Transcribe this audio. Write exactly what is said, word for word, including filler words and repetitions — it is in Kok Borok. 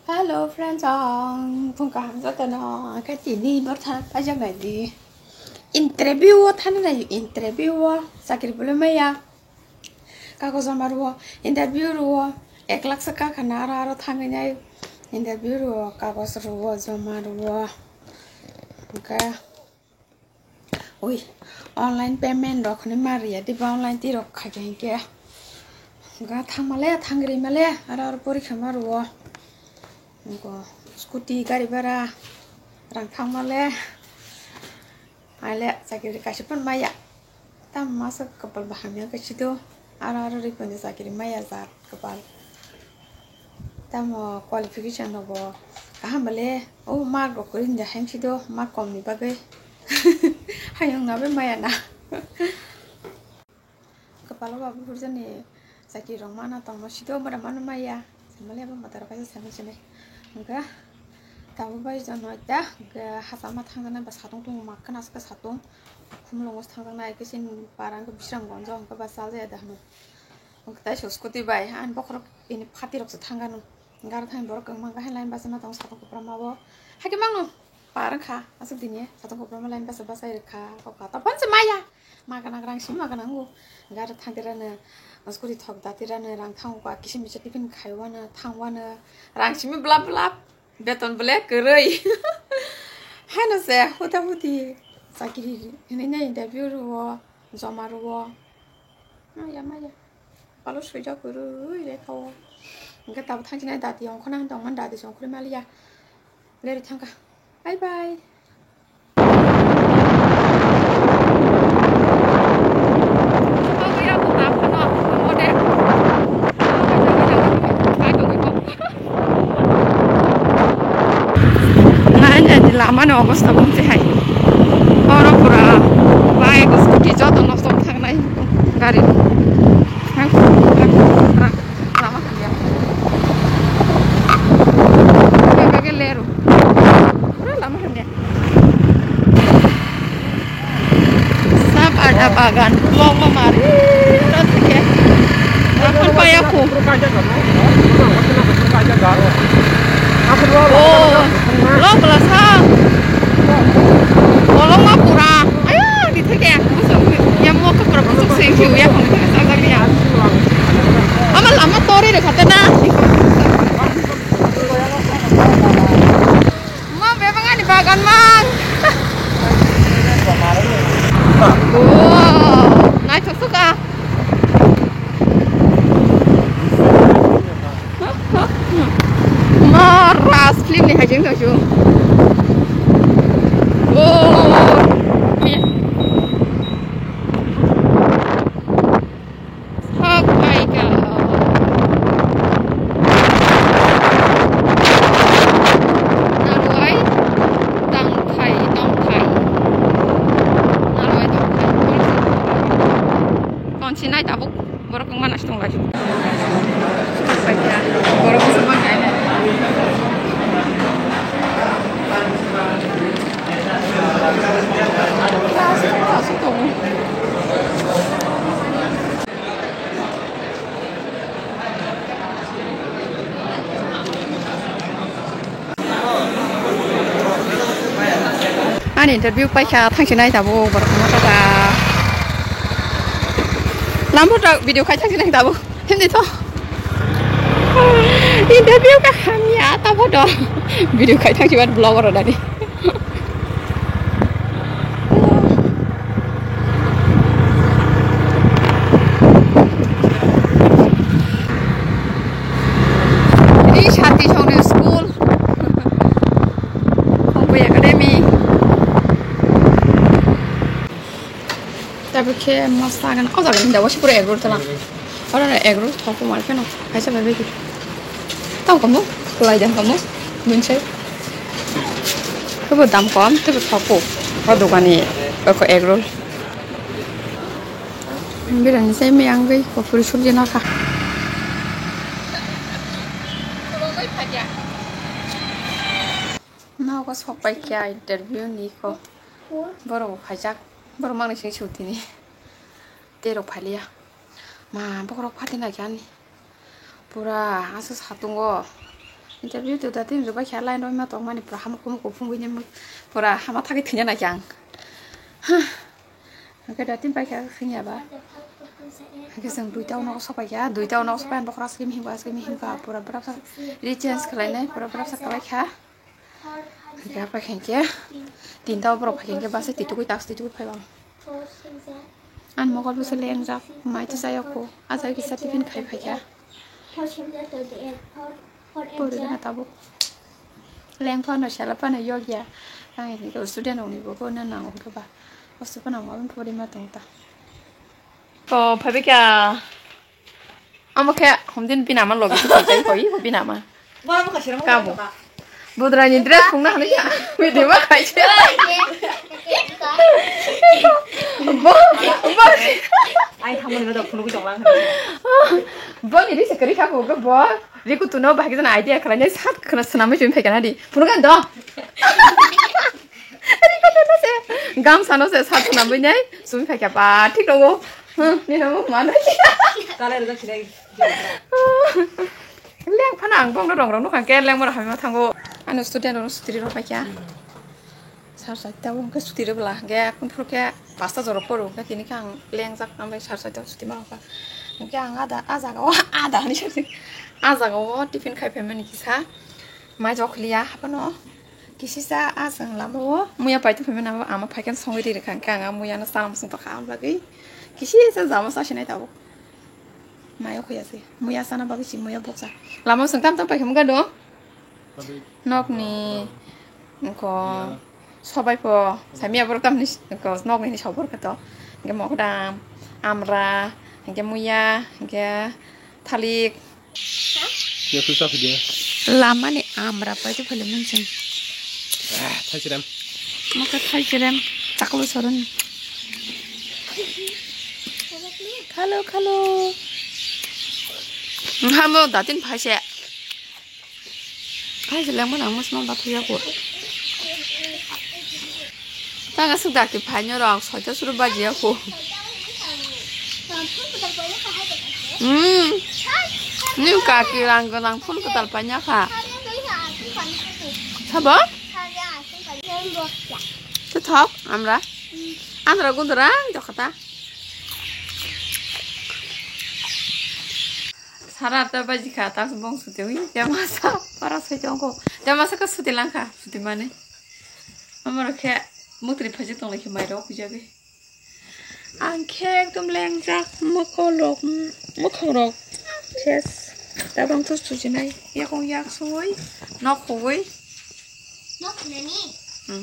Hello friends, ang phung kaham jotono, ang khe tini bortha paijak nai di. Interview o thani nai, interview o chakri bole maya. Kagoj joma rwo, interview rwo, ek lakh saka khana aro aro thangwi nai interview rwo, kagoj rwo, joma rwo. Hwnkhe Ui, online payment rok hinwi ma riya diba, online tirok khaikha hinkhe. Ga thangmale, thangri male, aro aro porikha ma rwo. Ngo scooty gari bhara rang thangmale. Aile chakiri kaisa phan maya. Tam masa kapal baham ya kaisi do. Aro aro rikoni chakiri maya jat kapal. Tamo qualification rogo kaham bale, o mark rok kwrwi da hengsi do, mark kom ni bagwi hayung na bai maya na. Kapalo ba buhur jani chakiri rok mana tongma si do, mura mano maya. Samale ba mata rok kaisa sami sini. Hingke tamo bai jano ta, hingke hachama thangjaknai ba satung tongo, makkana se satung. Khumlungo thangjaknai, khe chini para hingke bisrang gonjo hingke ba chaljaya da hino. Hingke tai so scooty bai, ani bokhorok ini phatirokse thangkha nw. Garo thani borok kwbangma khe line bachama tongo, satung kwbangma o. Haikhe mangno par wngkha, aswk dini satung kwbangma line bacha bachai rwkha. Kokha tophonse maya, ma gana rang simi ma gana wngo. Garo thangtirano, scooty thok datirano, rang thango, kisim bisa tiffin khaiwano, thangwano, rang simi blap blap. Beton bole kwrwi. Haino se huta huti chakiri hinwi nai interview rwo, joma rwo. Maya maya. Palo swijak kwrwi le thawo. Hingke tabuk thangsinai dati ongkhorna hinwi tongmani, dati se ongkhorwi maliya. Leri thangkha. Bye bye. Nai nai ni lama ni obosta bumse hai. Oro pura bike, scooty joto nosto wng thangnai gari. Hai, lama hamya. Bebege lero. Pura lama hamya. Sap ada bagan, longma mari, rot ke. Rapan paya ku. Oh, lo bela sa. Bolong ma pura. Ayo, di theke. Musuh, ya mau ke pura musuh sing kiu ya, kong theke sa lagi ya. Ama lama tori de kata na. Ma bebang ani bagan mang. Wow, naithok suka. Ma ras film ni hajing thok su. Wow. Sak pai ka. Narwai tangthai, tongthai. Narwai tongthai. Konsi nai tabuk borok wngma nasi tonglai. Sak pai ka. Borok wngma nai. Asuk, asuk tongo. Ani interview paikha, thangsinai tabuk borok wngma tongkha. Lambo tak video khai thangsinai tabuk. Hindi to. Interview ka hamya ta photo. Video khai thang chibat vlog oro dadi. Ini Shanti Songni school. Hongpui Academy. Tabuk khe masa gan o jaga ni dawa sipura egg roll tala. Oro na egg roll thok ko mar pheno kaisa bai bai. Tamo kamu kulai jang kamu munsai. Tebo dam kom tebo thok ko. O dogani ko egg roll. Birani sai me angwi ko puri subji na kha. Nogo sok pai khe interview ni ko. Borok bo phaijak. Borok mangni sing sutini. Tei rok phaliya. Ma bokhorok phatina khe ani. Pura aswk satungo. Interview to datin rwbai kha, line rwima tongmani pura hama kumu kuphung bini pura hama thagwi thwina naikhe ang. Hwnkhe datin pai kha khwnya ba. Hwnkhe chwng duita o nogo sopai kha, duita o nogo sopai ang bokhorok aswk mihim aswk mihim kha pura bwrapsa rechange khlainai pura bwrapsa kwbai kha. Hwnkhe apai kha hinkhe tinta o borok phai kha hinkhe bus titugwi task titugwi phai bang. Ang mokol bwsa lengjak mai to chayok ko, ah jai kisa tiffin khai phai kha. Pori gana tabuk. Leng phano sela phano yokya. Ang ini ko student ongni bo ko na nang ongkhe ba. Osto phano ma pori ma tong ta. O phabe kya? Amo khe homdin bina ma logi ko tai ko i bina ma. Kabo. Budrani dress phungna hwnwi kha. Video ma khai se. Bo, bo. Ai, thamoni ba dok phunugwi tonglang. Bo ni risa kari kha ko bo. Riku tuno bahagi jana idea khalai nai sat khna swnamwi chumi phai kana di. Phunuk an do. Riku tuno se. Gam sano se sat swnamwi nai chumi phai kha ba thik tongo. Hmm, ni namo mana. Kalai rwjak sinai. Leng phano ang bongno rong rong nukha khe leng mora hamya thango. Ano student rok sutri rok paikha. Sar saita bo hwnkhe sutri rok bwla hwnkhe phuru khe pasta jorok poro hwnkhe tini khe ang lengjak ambai sar saita suti ma rok. Hwnkhe ang ada ah jaga o ada hinwi sadi ah jaga o tiffin khai phaimani kisa. Mai jok liya haphano. Kisisa ah chwng lama o muya paithago phaimani abo ama phaikhe songwi ri rwkha hwnkhe ang ah muya no chana muchung tokha ang bagwi. Kisisa jama chasinai tabuk. Mai o khuya se muya chana bagwi si muya boksa. Lama o chwng tam tam paikha mungkha do. Nok ni ko sobai po samiya borok tam ni ko nok ni sobai kha to. Hwnkhe mogodam, amra, hwnkhe muya, hwnkhe thalik. Yakui sa phidi. Lama ni amra pai to phale mun chwng. Ah, thai chirem. Maka thai chirem. Taklo soron. Khalo, khalo. Hamo datin phai se. Phai se lengma nang mas ma bathuya ko. Tang aswk dakti phainw rok soita suru bajiya kho. Hmm. Ni kaki rang gwnang phone kwtal paina kha. Sabo? Tei thok amra. Andra gundra dokhata. Sara atta baji kha, tak bong suti wi. Te masa para sai jong ko. Te masa ka suti lang kha, suti mane. Amar khe mukri phaji tong lai khe mai rok hujabi. Ang khe ekdom lengjak mokol rok, mokhang rok. Ses. Tabang to sujinai. Yakong yak sui. Nok hui. Nok nani? Hmm.